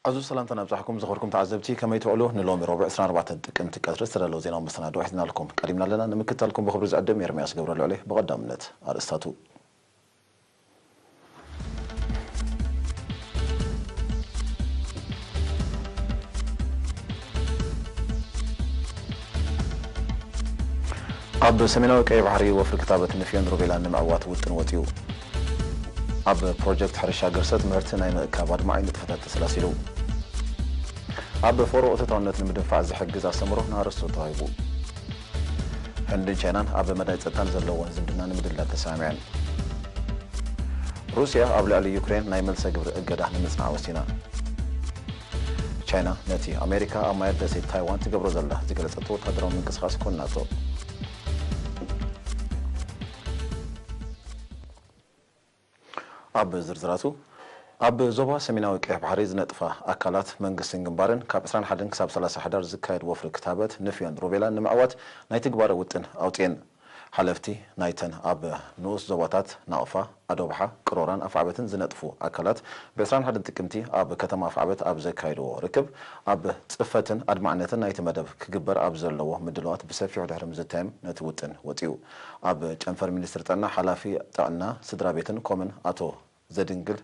ኣዙ ሰላምታ ናብጻሕኩም ዝኸርኩም ተዓዘብቲ፣ ከመይ ትውዕሉ? ንሎሚ ረቡዕ ዕስራን ኣርባዕተን ጥቅምቲ ቀትሪ ዝተዳለወ ዜናዊ መሰናዶ ኣሕዚናልኩም ቀዲምና ኣለና። ንምክትታልኩም ብኽብሪ ዝዕድም ኤርምያስ ገብረልዑል። ብቐዳምነት ኣርእስታቱ። ኣብ ሰሜናዊ ቀይ ባሕሪ ወፍሪ ክታበት ንፍዮን ሩቤላን ንምዕዋት ውጥን ወጺኡ። ኣብ ፕሮጀክት ሕርሻ ገርሰት ምህርቲ ናይ ምእካብ ኣድማዒ ንጥፈታት ተሰላሲሉ። ኣብ ፎሮ እቶታውነት ንምድንፋዕ ዝሕግዝ ኣስተምህሮ ንሃረስቶት ተዋሂቡ። ህንድን ቻይናን ኣብ መዳይ ጸጥታን ዘለወን ዝምድና ንምድልዳል ተሰማሚዐን። ሩስያ ኣብ ልዕሊ ዩክሬን ናይ መልሰ ግብሪ እገዳ ንምጽናዕ ወሲና። ቻይና ነቲ ኣሜሪካ ኣብ ማያት ደሴት ታይዋን ትገብሮ ዘላ ዝገለጸቶ ወታደራዊ ምንቅስቓስ ኮንናቶ። ኣብ ዝርዝራቱ፣ ኣብ ዞባ ሰሜናዊ ቀይሕ ባሕሪ ዝነጥፋ ኣካላት መንግስትን ግንባርን ካብ ዕስራን ሓደን ክሳብ ሰላሳ ሕዳር ዝካየድ ወፍሪ ክታበት ንፍዮን ሩቤላን ንምዕዋት ናይ ትግባረ ውጥን ኣውጽኤን። ሓለፍቲ ናይተን ኣብ ንኡስ ዞባታት ናቕፋ፣ ኣዶብሓ፣ ቅሮራን ኣፍዓበትን ዝነጥፉ ኣካላት ብዕስራን ሓደን ጥቅምቲ ኣብ ከተማ ኣፍዓበት ኣብ ዘካየድዎ ርክብ፣ ኣብ ጽፈትን ኣድማዕነትን ናይቲ መደብ ክግበር ኣብ ዘለዎ ምድላዋት ብሰፊሑ ድሕሪ ምዝታዮም ነቲ ውጥን ወጺኡ። ኣብ ጨንፈር ሚኒስትሪ ጥዕና ሓላፊ ጥዕና፣ ስድራ ቤትን ኮምን ኣቶ ዘድንግል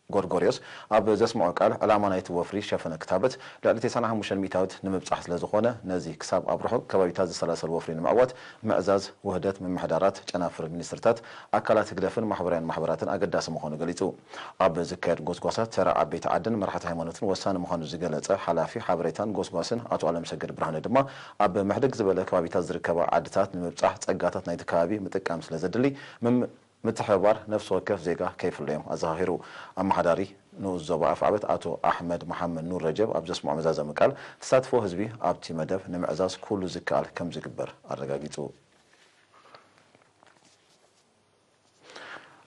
ጎርጎርዮስ ኣብ ዘስምዖ ቃል፣ ዕላማ ናይቲ ወፍሪ ሸፈነ ክታበት ልዕሊ ተስዓን ሓሙሽተን ሚእታዊት ንምብጻሕ ስለ ዝኾነ፣ ነዚ ክሳብ ኣብ ርሑቕ ከባቢታት ዝሰላሰል ወፍሪ ንምዕዋት ምዕዛዝ ውህደት ምምሕዳራት፣ ጨናፍር ሚኒስትርታት፣ ኣካላት ህግደፍን ማሕበራውያን ማሕበራትን ኣገዳሲ ምዃኑ ገሊጹ። ኣብ ዝካየድ ጎስጓሳት ተራ ዓበይቲ ዓድን መራሕቲ ሃይማኖትን ወሳኒ ምዃኑ ዝገለጸ ሓላፊ ሓበሬታን ጎስጓስን ኣቶ ኣለምሰገድ ብርሃነ ድማ፣ ኣብ ምሕድግ ዝበለ ከባቢታት ዝርከባ ዓድታት ንምብጻሕ ጸጋታት ናይቲ ከባቢ ምጥቃም ስለ ዘድሊ፣ ምም-፣ ምትሕብባር ነፍሲ ወከፍ ዜጋ ከይፍለዮም ኣዘኻኺሩ። ኣመሓዳሪ ንኡስ ዞባ ኣፍዓበት ኣቶ ኣሕመድ መሓመድ ኑር ረጀብ ኣብ ዘስምዖ መዛዘሚ ቃል፣ ተሳትፎ ህዝቢ ኣብቲ መደብ ንምዕዛዝ ኩሉ ዝከኣል ከም ዝግበር ኣረጋጊጹ።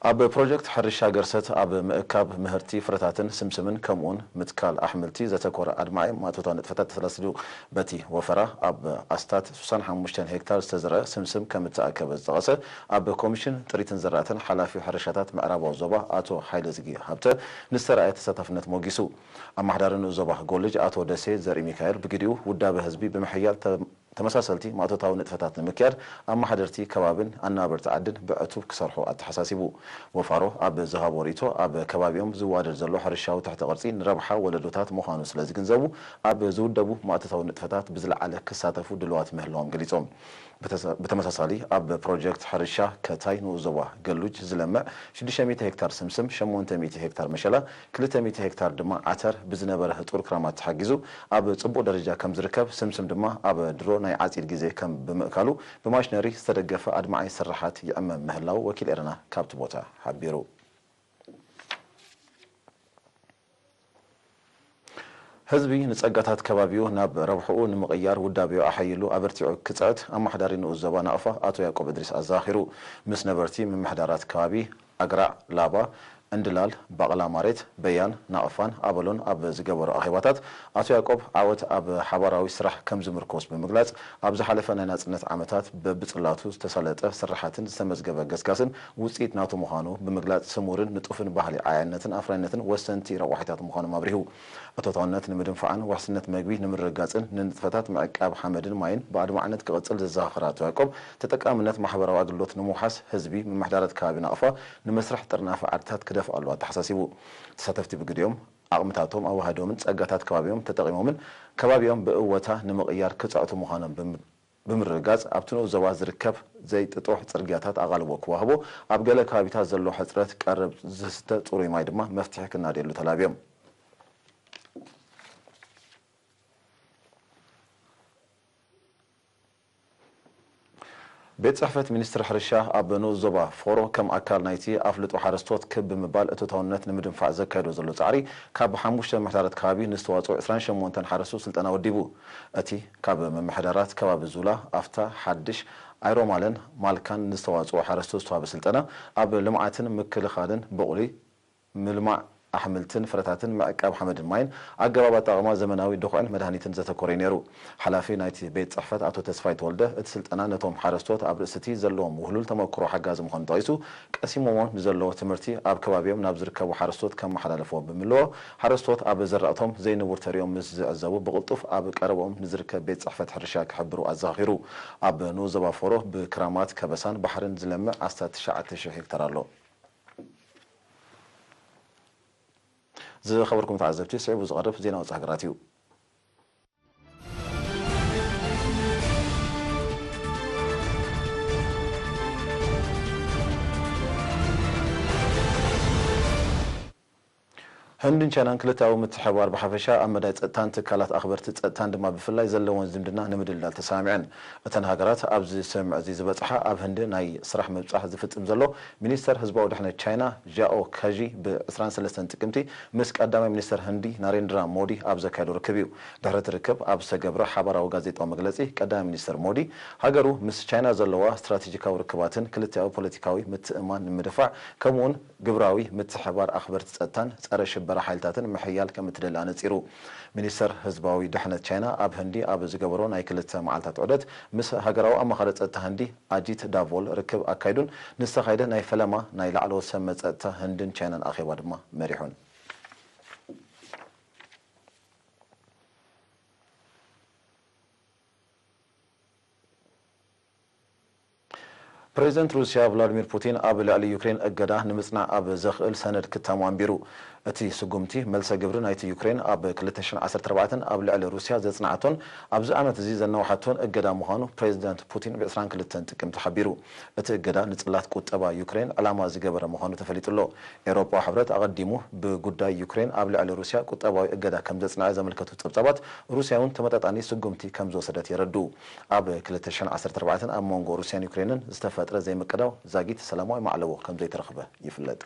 ኣብ ፕሮጀክት ሕርሻ ገርሰት ኣብ ምእካብ ምህርቲ ፍረታትን ስምስምን ከምኡውን ምትካል ኣሕምልቲ ዘተኮረ ኣድማዒ ማእቶታዊ ንጥፈታት ተሰላሲሉ። በቲ ወፈራ ኣብ ኣስታት ሱሳን ሓሙሽተን ሄክታር ዝተዘርአ ስምስም ከም እተኣከበ ዝጠቐሰ ኣብ ኮሚሽን ጥሪትን ዝራእትን ሓላፊ ሕርሻታት ምዕራባዊ ዞባ ኣቶ ሓይለዝጊ ሃብተ፣ ንዝተረኣየ ተሳታፍነት ሞጊሱ። ኣመሓዳሪ ንኡስ ዞባ ጎልጅ ኣቶ ደሴ ዘርኢሚካኤል ብግዲኡ፣ ውዳበ ህዝቢ ብምሕያል ተ-፣ ተመሳሰልቲ ማእቶታዊ ንጥፈታት ንምክያድ ኣመሓደርቲ ከባብን ኣነባበርቲ ዓድን ብዕቱብ ክሰርሑ ኣተሓሳሲቡ። ወፋሮ ኣብ ዝሃቦ ርእይቶ፣ ኣብ ከባቢኦም ዝዋደድ ዘሎ ሕርሻዊ ትሕተ ቅርጺ ንረብሓ ወለዶታት ምዃኑ ስለ ዝግንዘቡ፣ ኣብ ዝውደቡ ማእቶታዊ ንጥፈታት ብዝለዓለ ክሳተፉ ድልዋት ምህላዎም ገሊጾም። ብተሰ-፣ ብተመሳሳሊ፣ ኣብ ፕሮጀክት ሕርሻ ከታይ ንኡስ ዞባ ገሉጅ ዝለምዕ ሽዱሽተ ሚእቲ ሄክታር ስምስም፣ ሸሞንተ ሚእቲ ሄክታር መሸላ፣ ክልተ ሚእቲ ሄክታር ድማ ዓተር ብዝነበረ ህጡር ክራማት ተሓጊዙ ኣብ ጽቡቕ ደረጃ ከም ዝርከብ፣ ስምስም ድማ ኣብ ድሮ ናይ ዓጺድ ግዜ ከም ብምእካሉ ብማሽነሪ ዝተደገፈ ኣድማዒ ስርሓት ይዕመም ምህላው ወኪል ኤረና ካብቲ ቦታ ሓቢሩ። ህዝቢ ንጸጋታት ከባቢኡ ናብ ረብሕኡ ንምቕያር ውዳቤኡ ኣሐይሉ ኣበርቲዑ ክጽዕት ኣመሓዳሪ ንኡስ ዞባ ናቕፋ ኣቶ ያዕቆብ እድሪስ ኣዘኻኺሩ። ምስ ነበርቲ ምምሕዳራት ከባቢ ኣግራዕ፣ ላባ፣ እንድላል፣ ባቕላ ማሬት፣ በያን፣ ናቕፋን ኣበሎን ኣብ ዝገበሮ ኣኼባታት ኣቶ ያዕቆብ ዓወት ኣብ ሓባራዊ ስራሕ ከም ዝምርኮስ ብምግላጽ፣ ኣብ ዝሓለፈ ናይ ናጽነት ዓመታት በብጽላቱ ዝተሳለጠ ስራሓትን ዝተመዝገበ ገስጋስን ውጽኢት ናቱ ምዃኑ ብምግላጽ፣ ስሙርን ንጡፍን ባህሊ ዓያነትን ኣፍራይነትን ወሰንቲ ረቋሒታት ምዃኖም ኣብሪሁ። እቶታውነት ንምድንፋዕን ውሕስነት መግቢ ንምርግጋጽን ንንጥፈታት ምዕቃብ ሓመድን ማይን ብኣድማዕነት ክቕጽል ዘዘኻኸረ ኣቶ ያዕቆብ፣ ተጠቃምነት ማሕበራዊ ኣገልግሎት ንምውሓስ ህዝቢ ምምሕዳራት ከባቢ ናቕፋ ንመስርሕ ጥርናፈ ዓድታት ክደፍእ ኣለዎ ኣተሓሳሲቡ። ተሳተፍቲ ብግዲኦም፣ ዓቕምታቶም ኣዋህዶምን ጸጋታት ከባቢኦም ተጠቒሞምን ከባቢኦም ብእወታ ንምቕያር ክጽዕቱ ምዃኖም ብምርግጋጽ፣ ኣብቲ ንኡስ ዞባ ዝርከብ ዘይጥጡሕ ጽርግያታት ኣቓልቦ ክዋህቦ፣ ኣብ ገለ ከባቢታት ዘሎ ሕጽረት ቀረብ ዝስተ ጽሩይ ማይ ድማ መፍትሒ ክናደየሉ ተላብዮም። ቤት ጽሕፈት ሚኒስትሪ ሕርሻ ኣብ ንኡስ ዞባ ፎሮ ከም ኣካል ናይቲ ኣፍልጦ ሓረስቶት ክብ ብምባል እቶታውነት ንምድንፋዕ ዘካየዶ ዘሎ ጻዕሪ፣ ካብ ሓሙሽተ ምምሕዳራት ከባቢ ንዝተዋጽኡ ዕስራን ሸሞንተን ሓረስቶት ስልጠና ወዲቡ። እቲ ካብ ምምሕዳራት ከባቢ ዙላ፣ ኣፍታ፣ ሓድሽ፣ ኣይሮማለን ማልካን ንዝተዋጽኡ ሓረስቶት ዝተዋህበ ስልጠና፣ ኣብ ልምዓትን ምክልኻልን ብቑሊ ምልማዕ ኣሕምልትን ፍረታትን፣ ምዕቃብ ሓመድን ማይን፣ ኣገባብ ኣጠቓቕማ ዘመናዊ ድኹዕን መድሃኒትን ዘተኮረ እዩ ነይሩ። ሓላፊ ናይቲ ቤት ጽሕፈት ኣቶ ተስፋይ ተወልደ፣ እቲ ስልጠና ነቶም ሓረስቶት ኣብ ርእሲ እቲ ዘለዎም ውህሉል ተመክሮ ሓጋዚ ምዃኑ ጠቒሱ፣ ቀሲሞሞ ንዘለዎ ትምህርቲ ኣብ ከባቢኦም ናብ ዝርከቡ ሓረስቶት ከመሓላልፍዎ ብምልዎ፣ ሓረስቶት ኣብ ዘራእቶም ዘይንቡር ተርእዮም ምስ ዝዕዘቡ፣ ብቕልጡፍ ኣብ ቀረባኦም ንዝርከብ ቤት ጽሕፈት ሕርሻ ክሕብሩ ኣዘኻኺሩ። ኣብ ንኡስ ዞባ ፎሮ ብክራማት ከበሳን ባሕርን ዝለምዕ ኣስታት ትሽዓተ ሺሕ ሄክታር ኣሎ። ዝኸበርኩም ተዓዘብቲ፣ ስዒቡ ዝቐርብ ዜና ወጻኢ ሃገራት እዩ። ህንድን ቻይናን ክልተኣዊ ምትሕብባር ብሓፈሻ ኣብ መዳይ ጸጥታን ትካላት ኣኽበርቲ ጸጥታን ድማ ብፍላይ ዘለወን ዝምድና ንምድልዳል ተሰማሚዐን። እተን ሃገራት ኣብዚ ስምምዕ እዚ ዝበጽሓ ኣብ ህንዲ ናይ ስራሕ ምብጻሕ ዝፍጽም ዘሎ ሚኒስተር ህዝባዊ ድሕነት ቻይና ዣኦ ካዢ ብ ዕስራን ሰለስተን ጥቅምቲ ምስ ቀዳማይ ሚኒስተር ህንዲ ናሬንድራ ሞዲ ኣብ ዘካየዶ ርክብ እዩ። ድሕሪ እቲ ርክብ ኣብ ዝተገብረ ሓባራዊ ጋዜጣዊ መግለጺ ቀዳማይ ሚኒስተር ሞዲ ሃገሩ ምስ ቻይና ዘለዋ ስትራቴጂካዊ ርክባትን ክልቲኣዊ ፖለቲካዊ ምትእምማን ንምድፋዕ ከምኡውን ግብራዊ ምትሕብባር ኣኽበርቲ ጸጥታን ጸረ ሽበራ ሓይልታትን ምሕያል ከም እትደሊ ኣነጺሩ። ሚኒስተር ህዝባዊ ድሕነት ቻይና ኣብ ህንዲ ኣብ ዝገበሮ ናይ ክልተ መዓልታት ዑደት ምስ ሃገራዊ ኣማኻሪ ጸጥታ ህንዲ ኣጂት ዳቮል ርክብ ኣካይዱን ንዝተኻየደ ናይ ፈለማ ናይ ላዕለዎት ሰመ ጸጥታ ህንድን ቻይናን ኣኼባ ድማ መሪሑን። ፕሬዚደንት ሩስያ ቭላድሚር ፑቲን ኣብ ልዕሊ ዩክሬን እገዳ ንምጽናዕ ኣብ ዘኽእል ሰነድ ክታሙ ኣንቢሩ። እቲ ስጉምቲ መልሰ ግብሪ ናይቲ ዩክሬን ኣብ ክልተ ሽሕን ዓሰርተ ኣርባዕተን ኣብ ልዕሊ ሩስያ ዘጽንዓቶን ኣብዚ ዓመት እዚ ዘናውሓቶን እገዳ ምዃኑ ፕሬዚደንት ፑቲን ብ ዕስራን ክልተን ጥቅምቲ ሓቢሩ። እቲ እገዳ ንጽላት ቁጠባ ዩክሬን ዕላማ ዝገበረ ምዃኑ ተፈሊጡ ኣሎ። ኤውሮጳዊ ሕብረት ኣቐዲሙ ብጉዳይ ዩክሬን ኣብ ልዕሊ ሩስያ ቁጠባዊ እገዳ ከም ዘጽንዐ ዘመልከቱ ጸብጻባት፣ ሩስያ እውን ተመጣጣኒ ስጉምቲ ከም ዝወሰደት የረድኡ። ኣብ ክልተ ሽሕን ዓሰርተ ኣርባዕተን ኣብ መንጎ ሩስያን ዩክሬንን ዝተፈጥረ ዘይምቅዳው ዛጊት ሰላማዊ ማዕለቦ ከም ዘይተረኽበ ይፍለጥ።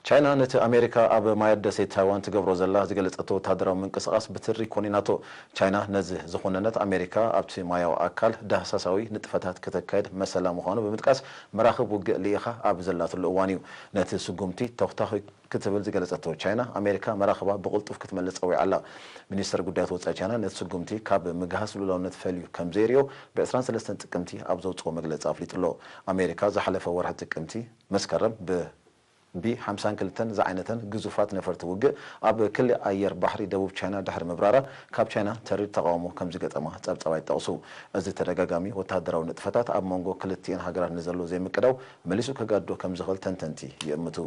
ቻይና ነቲ ኣሜሪካ ኣብ ማያት ደሴት ታይዋን ትገብሮ ዘላ ዝገለጸቶ ወተሃደራዊ ምንቅስቓስ ብትሪ ኮኒናቶ። ቻይና ነዚ ዝኾነነት ኣሜሪካ ኣብቲ ማያዊ ኣካል ዳህሳሳዊ ንጥፈታት ከተካይድ መሰላ ምዃኑ ብምጥቃስ፣ መራኽብ ውግእ ልኢኻ ኣብ ዘላትሉ እዋን እዩ። ነቲ ስጉምቲ ተኹታኺ ክትብል ዝገለጸቶ ቻይና፣ ኣሜሪካ መራኽባ ብቕልጡፍ ክትመልስ ጸዊዓ ኣላ። ሚኒስተር ጉዳያት ወጻኢ ቻይና ነቲ ስጉምቲ ካብ ምግሃስ ልኡላውነት ፈልዩ ከም ዘይርእዮ ብ ዕስራን ሰለስተን ጥቅምቲ ኣብ ዘውጽኦ መግለጺ ኣፍሊጡ ኣሎ። ኣሜሪካ ዝሓለፈ ወርሒ ጥቅምቲ መስከረም ብ ቢ ሓምሳን ክልተን ዝዓይነተን ግዙፋት ነፈርቲ ውግእ ኣብ ክሊ ኣየር ባሕሪ ደቡብ ቻይና ድሕሪ ምብራራ፣ ካብ ቻይና ተሪር ተቓውሞ ከም ዝገጠማ ጸብጻባት ይጠቕሱ። እዚ ተደጋጋሚ ወተሃደራዊ ንጥፈታት ኣብ መንጎ ክልቲኤን ሃገራት ንዘሎ ዘይምቅዳው መሊሱ ከጋድዶ ከም ዝኽእል ተንተንቲ ይእምቱ።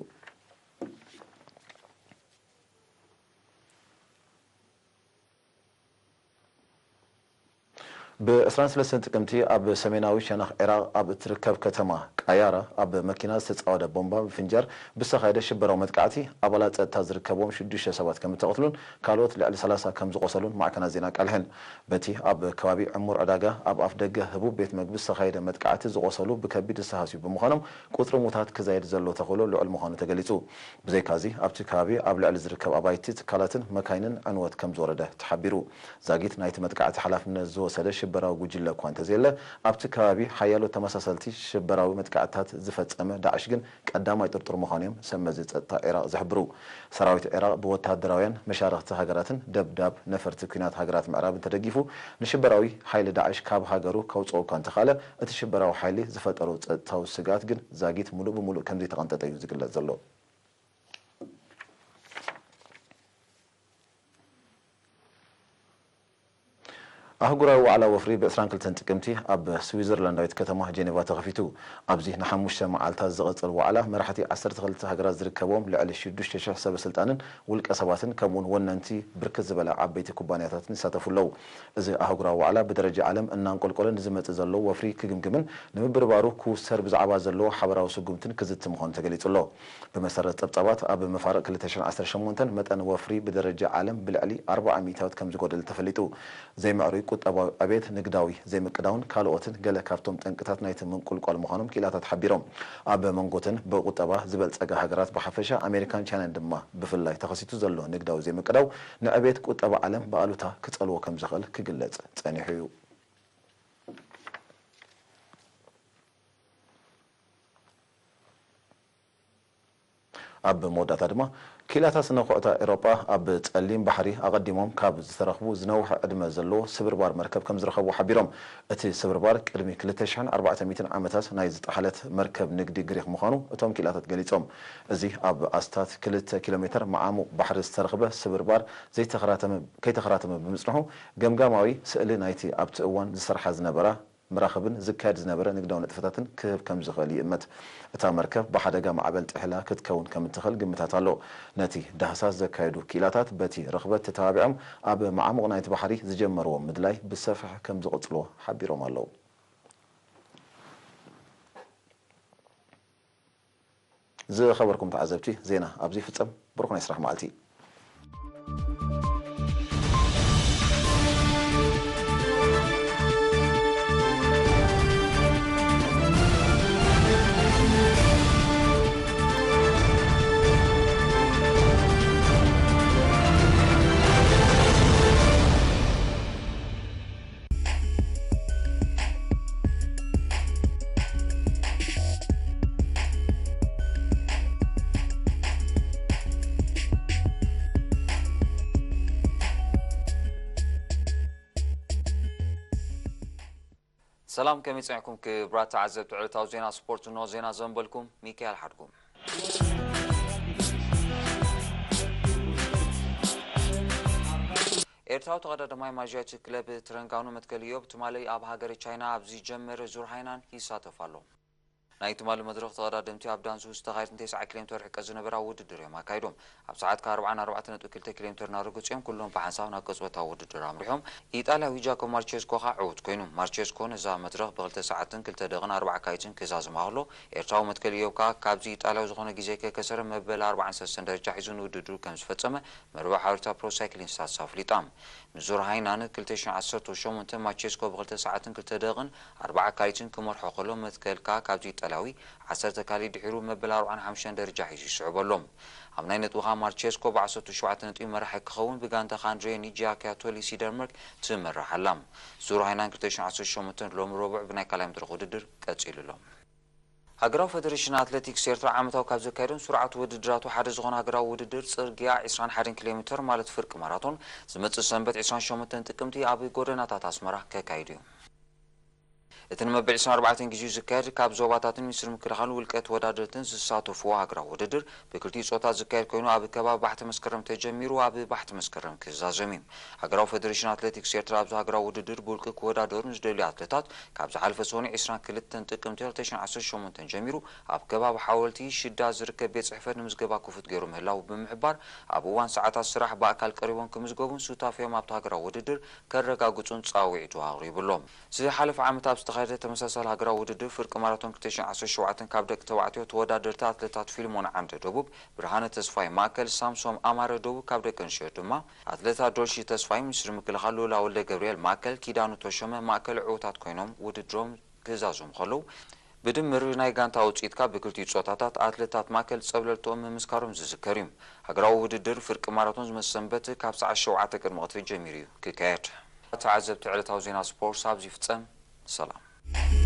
ብ ዕስራን ሰለስተን ጥቅምቲ ኣብ ሰሜናዊ ሸነኽ ዒራቕ ኣብ እትርከብ ከተማ ቃያራ ኣብ መኪና ዝተጻወደ ቦምባ ምፍንጃር ብዝተኻየደ ሽበራዊ መጥቃዕቲ ኣባላት ጸጥታ ዝርከብዎም ሽዱሽተ ሰባት ከም እተቐትሉን ካልኦት ልዕሊ ሰላሳ ከም ዝቖሰሉን ማዕከናት ዜና ኣቃልሐን። በቲ ኣብ ከባቢ ዕሙር ዕዳጋ ኣብ ኣፍ ደገ ህቡብ ቤት መግቢ ዝተኻየደ መጥቃዕቲ ዝቖሰሉ ብከቢድ ዝተሃስዩ ብምዃኖም ቁጽሪ ሙታት ክዛይድ ዘሎ ተኽእሎ ልዑል ምዃኑ ተገሊጹ። ብዘይካዚ ኣብቲ ከባቢ ኣብ ልዕሊ ዝርከብ ኣባይቲ፣ ትካላትን መካይንን ዕንወት ከም ዝወረደ ተሓቢሩ። ዛጊት ናይቲ መጥቃዕቲ ሓላፍነት ዝወሰደ ሽበራዊ ጉጅለ እኳ እንተዘየለ፣ ኣብቲ ከባቢ ሓያሎ ተመሳሰልቲ ሽበራዊ መጥቃዕትታት ዝፈጸመ ዳዕሽ ግን ቀዳማይ ጥርጡር ምዃኑ እዮም ሰብ መዚ ጸጥታ ዒራቕ ዝሕብሩ። ሰራዊት ዒራቕ ብወተሃደራውያን መሻርኽቲ ሃገራትን ደብዳብ ነፈርቲ ኲናት ሃገራት ምዕራብን ተደጊፉ፣ ንሽበራዊ ሓይሊ ዳዕሽ ካብ ሃገሩ ከውጽኦ እኳ እንተኻለ፣ እቲ ሽበራዊ ሓይሊ ዝፈጠሮ ጸጥታዊ ስግኣት ግን ዛጊት ምሉእ ብምሉእ ከም ዘይተቐንጠጠ እዩ ዝግለጽ ዘሎ። ኣህጉራዊ ዋዕላ ወፍሪ ብ ዕስራን ክልተን ጥቅምቲ ኣብ ስዊዘርላንዳዊት ከተማ ጄኔቫ ተኸፊቱ። ኣብዚ ንሓሙሽተ መዓልታት ዝቐጽል ዋዕላ፣ መራሕቲ ዓሰርተ ክልተ ሃገራት ዝርከብዎም ልዕሊ ሽዱሽተ ሽሕ ሰበ ስልጣንን ውልቀ ሰባትን፣ ከምኡውን ወነንቲ ብርክት ዝበላ ዓበይቲ ኩባንያታትን ይሳተፉ ኣለዉ። እዚ ኣህጉራዊ ዋዕላ ብደረጃ ዓለም እናንቆልቆለ ንዝመጽእ ዘሎ ወፍሪ ክግምግምን ንምብርባሩ ክውሰር ብዛዕባ ዘለዎ ሓበራዊ ስጉምትን ክዝቲ ምዃኑ ተገሊጹ ኣሎ። ብመሰረት ጸብጻባት፣ ኣብ መፋርቕ ክልተ ሽሕን ዓሰርተ ሸሞንተን መጠን ወፍሪ ብደረጃ ዓለም ብልዕሊ ኣርብዓ ሚእታዊት ከም ዝጎደለ ተፈሊጡ። ዘይምዕሩይ ቁጠባዊ ዕቤት፣ ንግዳዊ ዘይምቅዳውን ካልኦትን ገለ ካብቶም ጠንቅታት ናይቲ ምንቁልቋል ምዃኖም ክኢላታት ሓቢሮም። ኣብ መንጎተን ብቁጠባ ዝበልጸጋ ሃገራት ብሓፈሻ፣ ኣሜሪካን ቻይናን ድማ ብፍላይ፣ ተኸሲቱ ዘሎ ንግዳዊ ዘይምቅዳው ንዕቤት ቁጠባ ዓለም ብኣሉታ ክጸልዎ ከም ዝኽእል ክግለጽ ጸኒሑ እዩ። ኣብ መወዳእታ ድማ፣ ክኢላታት ነኹዕታ ኤውሮጳ ኣብ ጸሊም ባሕሪ ኣቐዲሞም ካብ ዝተረኽቡ ዝነውሐ ዕድመ ዘለዎ ስብርባር መርከብ ከም ዝረኸቡ ሓቢሮም። እቲ ስብርባር ቅድሚ ክልተ ሽሕን ኣርባዕተ ሚእትን ዓመታት ናይ ዝጠሓለት መርከብ ንግዲ ግሪኽ ምዃኑ እቶም ክኢላታት ገሊጾም። እዚ ኣብ ኣስታት ክልተ ኪሎ ሜተር መዓሙቕ ባሕሪ ዝተረኽበ ስብርባር ዘይተኸራተመ-፣ ከይተኸራተመ ብምጽንሑ፣ ገምጋማዊ ስእሊ ናይቲ ኣብቲ እዋን ዝሰርሓ ዝነበራ መራኽብን ዝካየድ ዝነበረ ንግዳዊ ንጥፈታትን ክህብ ከም ዝኽእል ይእመት። እታ መርከብ ብሓደጋ ማዕበል ጥሒላ ክትከውን ከም እትኽእል ግምታት ኣሎ። ነቲ ዳህሳስ ዘካየዱ ክኢላታት በቲ ርኽበት ተተባቢዖም ኣብ መዓሙቕ ናይቲ ባሕሪ ዝጀመርዎ ምድላይ ብሰፍሒ ከም ዝቕጽልዎ ሓቢሮም ኣለዉ። ዝኸበርኩም ተዓዘብቲ፣ ዜና ኣብዚ ይፍጸም። ብሩኽ ናይ ስራሕ መዓልቲ። ሰላም፣ ከመይ ጸኒሕኩም ክቡራት ተዓዘብቲ ዕለታዊ ዜና ስፖርት? እንሆ ዜና ዘንበልኩም ሚካኤል ሓድጉ። ኤርትራዊ ተቐዳዳማይ ማንቸስተር ክለብ ትረንጋኑ መትከል ኢዮብ ትማሊ ኣብ ሃገረ ቻይና ኣብ ዝጀመረ ዙር ሃይናን ይሳተፍ ኣሎ። ናይ ትማሊ መድረኽ ተቐዳደምቲ ኣብ ዳንሱ ዝተኻየደ ተስዓ ኪሎ ሜተር ርሕቀት ዝነበራ ውድድር እዮም ኣካይዶም። ኣብ ሰዓት ከኣ ኣርብዓን ኣርባዕተ ነጥቢ ክልተ ኪሎ ሜተር እናረገጹ እዮም ኩሎም ብሓንሳብ ናብ ቅጽበታዊ ውድድር ኣምሪሖም። ኢጣልያዊ ጃኮ ማርቸስኮ ከኣ ዕዉት ኮይኑ። ማርቸስኮ ነዛ መድረኽ ብክልተ ሰዓትን ክልተ ደቕን ኣርባዓ ካይትን ክዛዝማ ከሎ፣ ኤርትራዊ መትከል ኢዮብ ከኣ ካብዚ ኢጣልያዊ ዝኾነ ግዜ ከይከሰረ መበል ኣርባዓን ሰለስተን ደረጃ ሒዙ ንውድድሩ ከም ዝፈጸመ መርበብ ሓበሬታ ፕሮ ሳይክሊንግ ስታትስ ኣፍሊጣ። ንዙር ሃይናን ክልተ ሽሕን ዓሰርተ ሸሞንተ ማቸስኮ ብክልተ ሰዓትን ክልተ ደቕን ኣርባዓ ካይትን ክመርሖ ከሎ፣ መትከል ከኣ ካብዚ ኢጣልያዊ ዓሰርተ ካልእ ድሒሩ መበል ኣርባዓን ሓሙሽተን ደረጃ ሒዙ ይስዕቦ ኣሎ። ኣብ ናይ ነጥቢ ከኣ ማርቸስኮ ብዓሰርተ ሸውዓተ ነጥቢ መራሒ ክኸውን፣ ብጋንታ ከኣ ኣንድሬ ኒጂያ ኪያቶሊ ሲደርመርክ ትመርሕ ኣላ። ዙር ሃይናን ክልተ ሽሕን ዓሰርተ ሸሞንተን ሎሚ ረቡዕ ብናይ ካልኣይ መድረኽ ውድድር ቀጺሉ ኣሎ። ሃገራዊ ፈደሬሽን ኣትሌቲክስ ኤርትራ ዓመታዊ ካብ ዘካየዶም ስሩዓት ውድድራቱ ሓደ ዝኾነ ሃገራዊ ውድድር ጽርግያ ዕስራን ሓደን ኪሎ ሜተር ማለት ፍርቂ ማራቶን ዝመጽእ ሰንበት ዕስራን ሸሞንተን ጥቅምቲ ኣብ ጎደናታት ኣስመራ ከካይድ እዩ። እቲ ንመበል ዕስራን ኣርባዕተን ግዜኡ ዝካየድ ካብ ዞባታትን ሚኒስትሪ ምክልኻልን ውልቀ ተወዳደርትን ዝሳተፍዎ ሃገራዊ ውድድር ብክልቲኡ ጾታ ዝካየድ ኮይኑ ኣብ ከባቢ ባሕቲ መስከረም ተጀሚሩ ኣብ ባሕቲ መስከረም ክዛዘም እዩ። ሃገራዊ ፈደሬሽን ኣትሌቲክስ ኤርትራ ኣብዚ ሃገራዊ ውድድር ብውልቂ ክወዳደሩ ንዝደልዩ ኣትሌታት ካብ ዝሓለፈ ሰኑይ ዕስራን ክልተን ጥቅምቲ ክልተ ሽሕን ዓሰርተ ሸሞንተን ጀሚሩ ኣብ ከባቢ ሓወልቲ ሽዳ ዝርከብ ቤት ጽሕፈት ንምዝገባ ክፉት ገይሩ ምህላዉ ብምሕባር፣ ኣብ እዋን ሰዓታት ስራሕ ብኣካል ቀሪቦም ክምዝገቡን ሱታፌኦም ኣብቲ ሃገራዊ ውድድር ከረጋግጹን ጻውዒቱ ኣቕሪቡ ኣሎ። ዝሓለፈ ዓመት ኣብ ዝተኻየደ ተመሳሳሊ ሃገራዊ ውድድር ፍርቂ ማራቶን ክልተ ሽሕን ዓሰርተ ሸውዓተን ካብ ደቂ ተባዕትዮ ተወዳደርቲ ኣትሌታት ፊልሞን ዓንደ ደቡብ፣ ብርሃነ ተስፋይ ማእከል፣ ሳምሶም ኣማረ ደቡብ፣ ካብ ደቂ ኣንስትዮ ድማ ኣትሌታት ዶልሺ ተስፋይ፣ ሚኒስትሪ ምክልኻል ሉላ ወልደ ገብርኤል ማእከል፣ ኪዳኑ ተሾመ ማእከል ዕዉታት ኮይኖም ውድድሮም ክዛዘሙ ከለዉ፣ ብድምር ናይ ጋንታ ውጽኢት ካብ ብክልቲኡ ጾታታት ኣትሌታት ማእከል ጸብለልትኦም ምምስካሮም ዝዝከር እዩ። ሃገራዊ ውድድር ፍርቂ ማራቶን ዝመጽእ ሰንበት ካብ ሰዓት ሸውዓተ ቅድሚ ቀትሪ ጀሚሩ እዩ ክካየድ። ተዓዘብቲ ዕለታዊ ዜና ስፖርት ኣብዚ ይፍጸም። ሰላም።